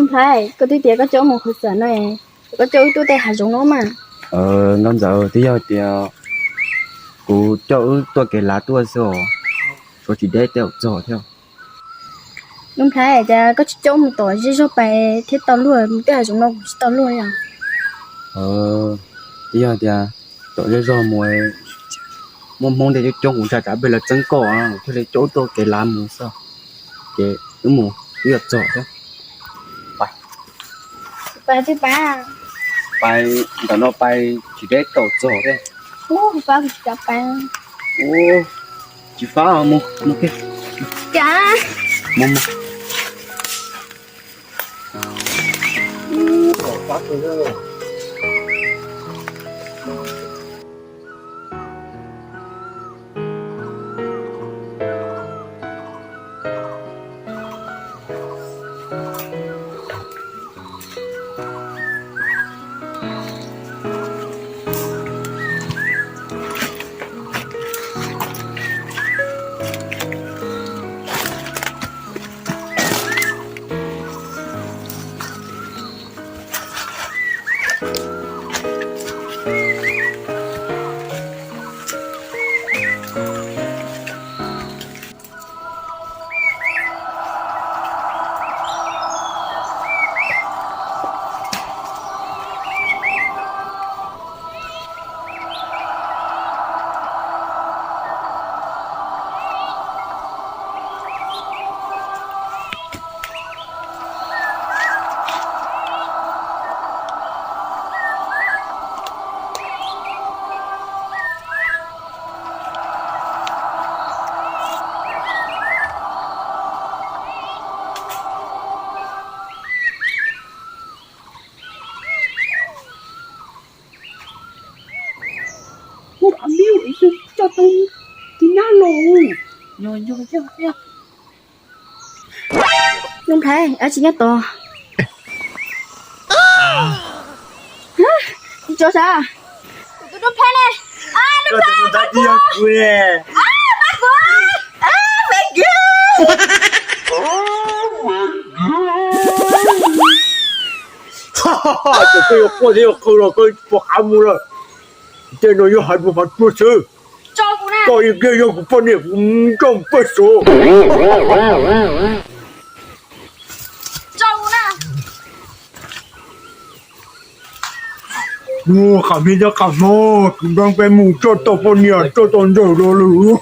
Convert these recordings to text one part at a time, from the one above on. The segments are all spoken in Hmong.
Nplhaib, koj twb tias koj coj wb mus qhov xwm no, koj coj wb tuaj tej hav zoov no mas. Nkauj Ntxawm, twb yog tias kuv coj wb tuaj kev lav tuaj xwb os, suav tsis deb tej zaum txog thiab. Nplhaib, cas koj tsis coj wb mus tom zej zog pais thiab tau luag, mus tej hav zoov no kuv tsis tau luag li os. Twb yog tias tom zej zog mus, muaj Hmoob tej coob coob kuv ntshai tsam peb lawv txeeb koj, thiaj li coj wb tuaj kev lav mus xwb. Ces wb mus twb yuav txog thiab. Pais, pais ntawm no pais tsis deb tau txog thiab. Ub, kuv pab kuv tsis kav pais. Ub, tsis fab, mus, mus kiag. Kav. Mus, mus. Ub, a mi, ib tug coj tau tus nyab los. Nyob nyob thiab. Nuj Nplhaib, ab tsis nyob tod. Tsis tso sav. Kuv tus Nuj Nplhaib ne. Ab, Nuj Nplhaib, pab kuv. Ab, pab kuv. Ab, me kiag. Ces koj yuav quaj thiab yuav qw los koj tsis pom qab mus lawm. Tej no yog hais lus mas tuag xwb. Koj ib pliag yog kuv poj niam kuv nrauj paj sav. Mus qhov me cov qab hmo, kuv nrog peb mus coj tau poj niam coj tau ntxawm los lawm.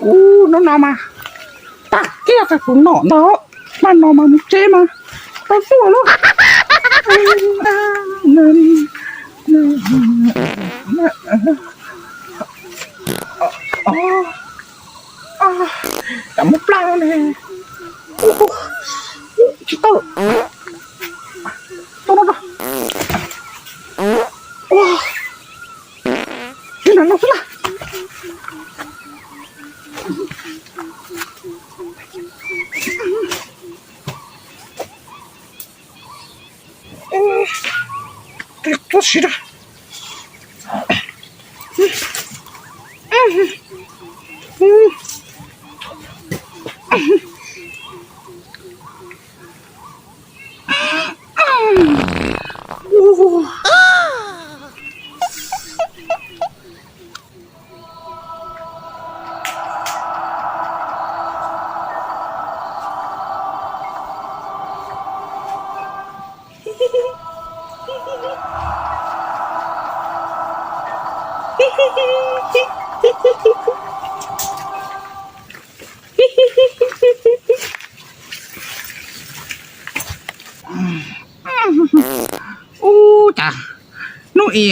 Ub, hnub no mas tag kiag tag kuv nom ntag, mas no mas mus tsev mas tau tuaj lawm. Cas muab plab ne. Tsis tau. Tau no. Ua, ib no no xwb na. Tuaj siv da. Ub, cas hnub i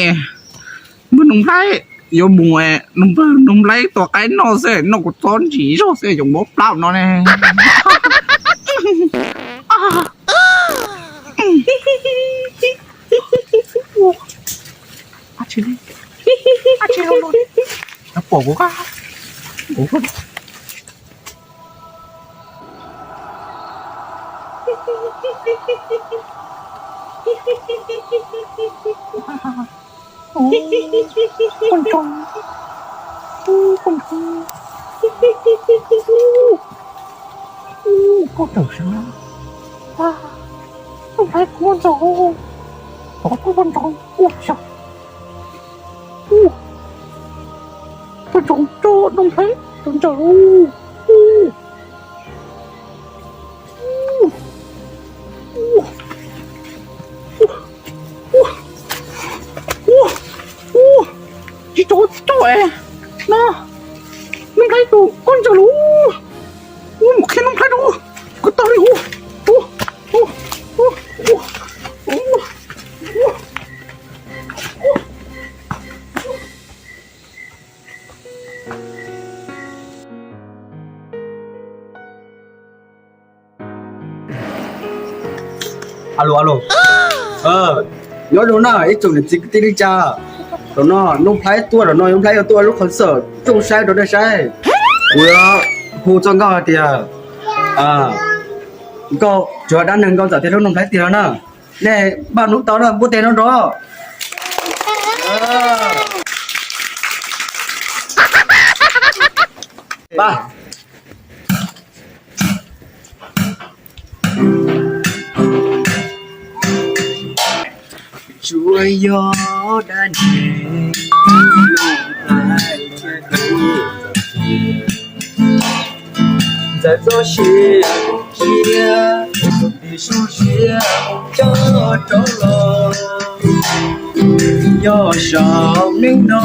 npawg Nuj Nplhaib yuav mus, npawg Nuj Nplhaib tua qaib noj xwb, noj kuv txob ntsis zog xwb yuav muab plaub no ne. Pom kuv, kuv Ub, poj ntxoog, ub, poj ntxoog, ub, koj tawm sav, ub, Nuj Nplhaib kuv muaj ntxaug, tod kuj poj ntxoog, ub, sav, ub, poj ntxoog, tso Nuj Nplhaib tawm ntawm, ub, ub, ub, ub, tsis tso, tsis tso es no, Nuj Nplhaib tus koj ntsaws lawm, ub, mus qhia Nuj Nplhaib rau, kom tau li ub, ub, ub, ub, ub, ub. Alo, alo. Nyob zoo na ib tsoom niam txiv kwv tij neej tsa. Tam no Nuj Nplhaib tuaj, tam no Nuj Nplhaib yuav tuaj lub concert, coj saib rau nej saib. Kuv yuav hu txoj nkauj hais tias, nkauj tsuav dab neeg nkauj txawm thiab lub Nuj Nplhaib tiag no na. Nej npaj hnub tau na, npuaj tes no nrov. Tsuas yog dab neeg, ntxawm txoj sia, sia, tus tim su sia, coj rov los. Nyob saum neej no,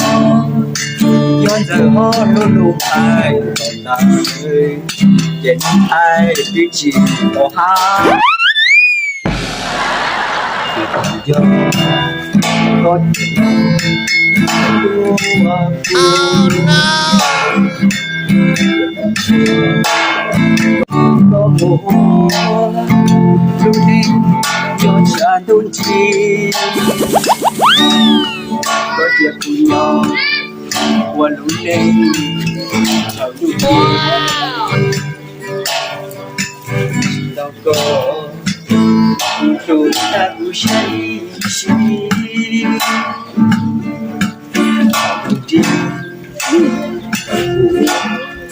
yog ntxawm ho hlub Nuj Nplhaib kom tas, ces Nuj Nplhaib twb tsis tau hab. Yog koj tus ua kuv, koj ua lub neej yog tshav ntuj nrig, koj cia kuv nyob ua lub neej thaum ntuj nrig. Tsis tau koj, kuv tus tag kuv sib sib.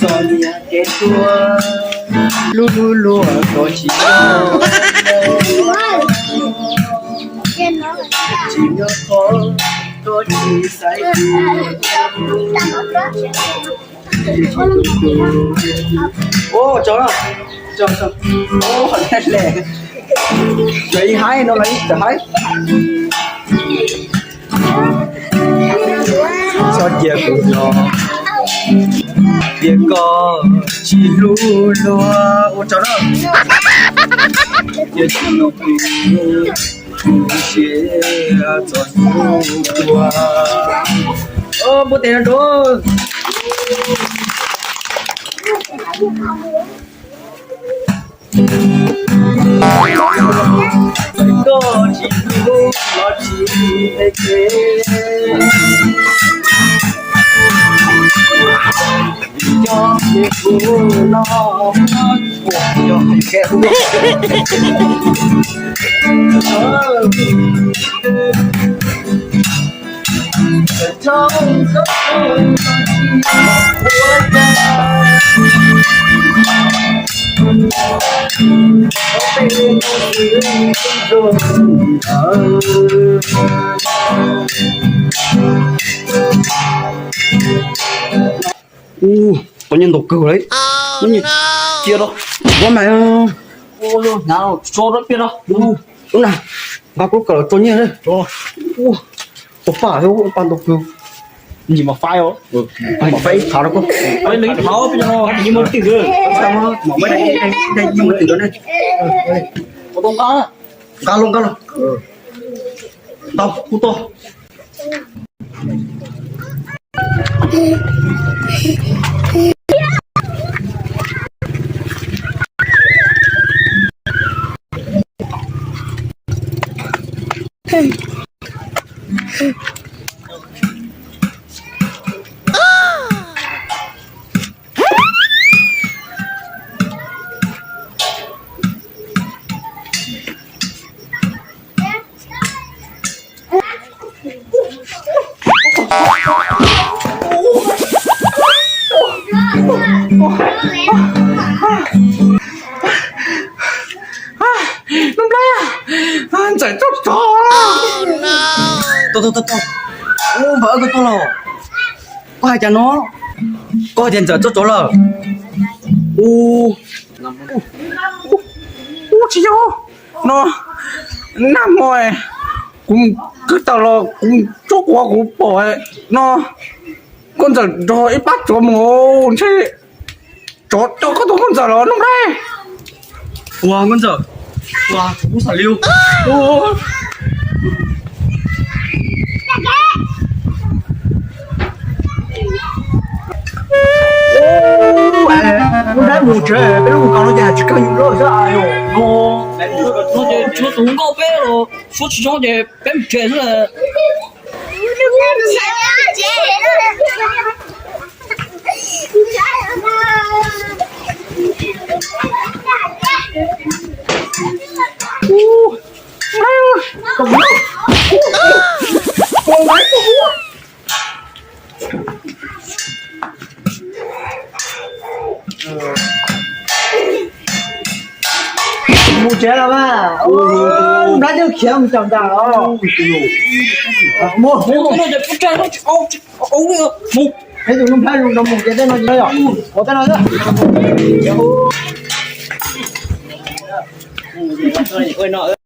Txom nyem kev tuag, lub hlub luag koj tsis nyob, tsis nyob qhov koj tsis xaiv kuv. Ua tsaug, tsaug, tsaug, ua, tsaug hle. Tsaug ib haib no los ib tsaug haib. Txhob cia kuv nyob, cia koj tsis hlub luag, ua tsaug na. Cia tsis hlub kuv, kuv siab txom nyem tuag. Npuaj tes no rau. Koj tsis hlub los tsis hle kev, vim yog tias kuv no, yog tias Ua, tau nyiaj ntau kawg li. Nyiaj kiag rau, ua mas, ua, hnyav tso rau pia rau. Ua na, nqa kuv kawm tso nyiaj li. Ua, tau paj thiab, paj ntau kawg. Nyiaj mas faib os. Mas faib ib phav rau koj. Faib ib phav peb no, nyiaj muaj twm. Mas faib ib phav rau nej. Nqa los, nqa los. Au, kuv tuag. Nub Nplhaib, Ntxawm tsov tsov. Tau tau tau tau. Ub, npawg, koj tuaj los? Koj hais cas no? Koj hais tias Ntxawm tsov tsov lawm. Ub, ub, tsis yog no. Nag hmo kuv kwv tawm los kuv tsuab quav kuv pom no, koj Ntxawm nrog ib pab tsov mus ntshe tsov coj koj tus koj Ntxawm los Nub Nplhaib. Ua koj Ntxawm, ua kuv xav liu. Nub Nplhaib mus tsev, peb lub mus kaus no ces tsis kawg yus loj xwb. Ayo, no, no ces tshuav tus nkauj peb los suab tsis zoo ces peb mus tsev xwb. Mus tsev los mas. Nplhaib twb khiav mus caum nram los. Mus, mus. Peb tus Nplhaib zoo nrog mus ces tej no, ua tej no xwb.